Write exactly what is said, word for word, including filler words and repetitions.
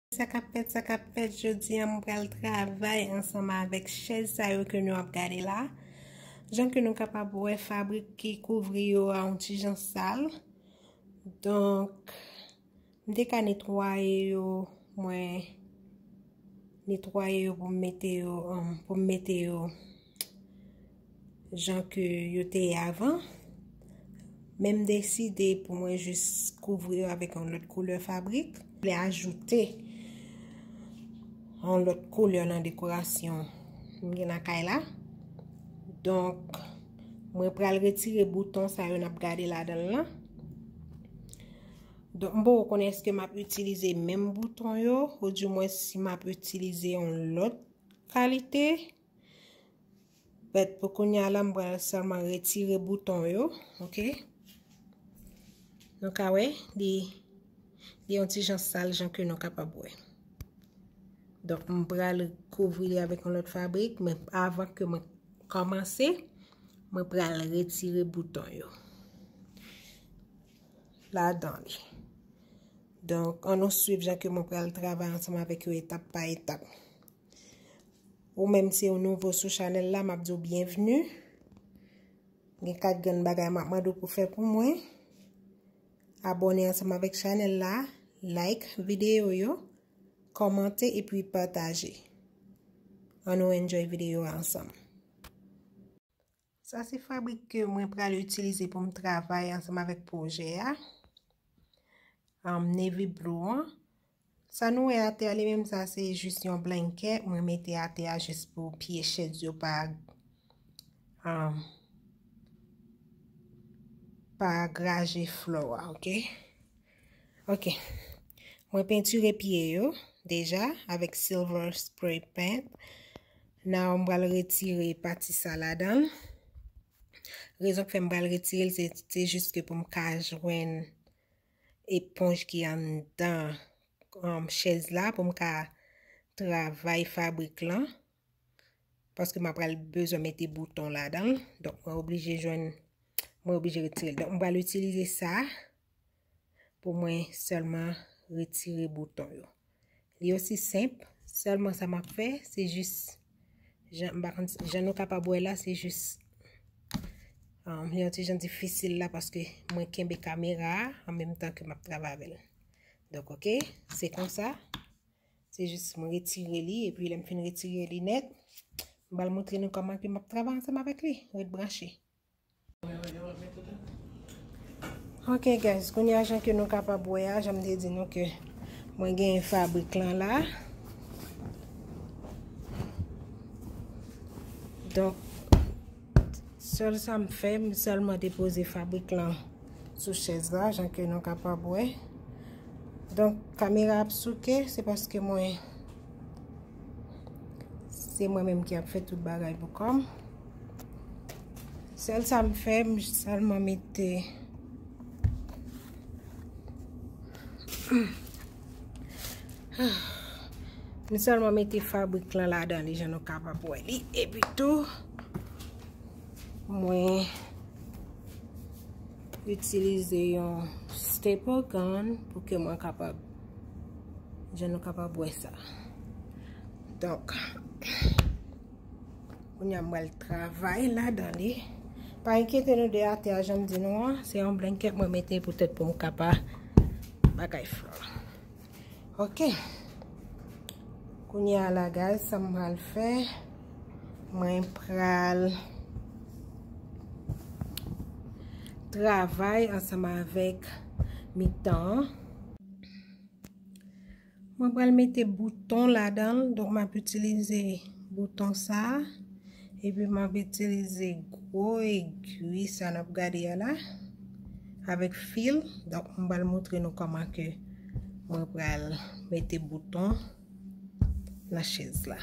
Sa k ap fèt, sa k ap fèt, jodi a m pral travay ansanm avèk chèz sa yo ke nou ap gade la. Jan ke nou kapab wè, fabrik ki kouvri yo a yon ti jan sal. Donk, m te ka netwaye yo, mwen netwaye yo pou m mete yo, um, pou m mete yo jan ke yo te ye avan. Men m deside pou mwen jis kouvri yo avèk yon lòt koulè fabrik. Vle ajoute yon lòt koulè nan dekorasyon m gen nan kay la. Donk, mwen pral retire bouton sa yo n ap gade ladan l lan. Donk, m poko konnen èske m ap itilize menm bouton yo, oudimwen si m ap itilize yon lòt kalite. But pou kounye a la, m pral sèlman retire bouton yo, oke? Nou ka wè, li, li yon ti jan sal, jan ke nou kapab wè. Donk, m pral kouvri li avèk yon lòt fabrik, men avan ke mwen kòmanse, mwen pral retire bouton yo ladan li. Donk, ann nou swiv jan ke mwen pral travay ansanm avèk yo etap pa etap. Ou menm si ou nouvo sou chanèl la, m ap di w byenvni. Gen kat grenn bagay m ap mande w pou fè pou mwen. Abòne ansanm avèk chanèl la, like videyo yo, kòmante epi pataje. Ann nou enjoy videyo a ansanm. Sa se fabrik ke mwen pral itilize pou m travay ansanm avèk pwojè a. Um, navy blue an. Sa nou wè atè a, li menm sa se jis yon blanket mwen mete atè a jis pou pye chèz yo pa, um, pa graje flò a, oke? Oke. Mwen pentire pye yo deja avèk silver spray paint. Now, m pral retire pati sa ladan l. Rezon k fè m pral retire l, se, se jis ke pou m ka jwenn eponj ki anndan, um, chèz la, pou m ka travay fabrik lan. Paske m pral bezwen mete bouton ladan l. Donk, mwen oblije jwenn, mwen oblije retire l. Donk, m pral itilize sa pou mwen sèlman retire bouton yo. Li osi senp, sèlman sa m ap fè, se jis, jan, m pa konn, jan nou kapab wè la, se jis, um, li yon ti jan difisil la, paske mwen kenbe kamera a, an menm tan ke m ap travay avè l. Donk, oke, se konsa. Se jis mwen retire li, epi lè m fin retire li nèt, m pral montre nou kòman ke m ap travay ansanm avèk li. Ret branche. Ok, guys, kounye a, jan ke nou kapab wè a, jan m te di nou ke mwen genyen fabrik lan la. Donk, sèl sa m fè, m sèlman depoze fabrik lan sou chèz la, jan ke nou kapab wè. Donk, kamera ap souke, se paske mwen, se mwen menm ki ap fè tout bagay pou kò m. Sèl sa m fè, m sèlman mete, m sèlman mete fabrik lan ladan li, jan nou kapab wè li. Epi tou, mwen itilize yon staple gun pou ke mwen kapab, jan nou kapab wè sa. Donk, kounye a m pral travay ladan li. Pa enkyete nou de atè a, jan m di nou an, se yon blanket mwen mete poutèt pou m ka pa bagay flò. Ok. Kounye a la, guys, sa m pral fè, mwen pral travay ansanm avèk mitan an. Mwen pral mete bouton ladan l, donk m ap itilize bouton sa a. Epi m ap itilize gwo egwi sa n ap gade a la avèk fil. Donk, m pral montre nou kòman ke mwen pral mete bouton nan chèz la.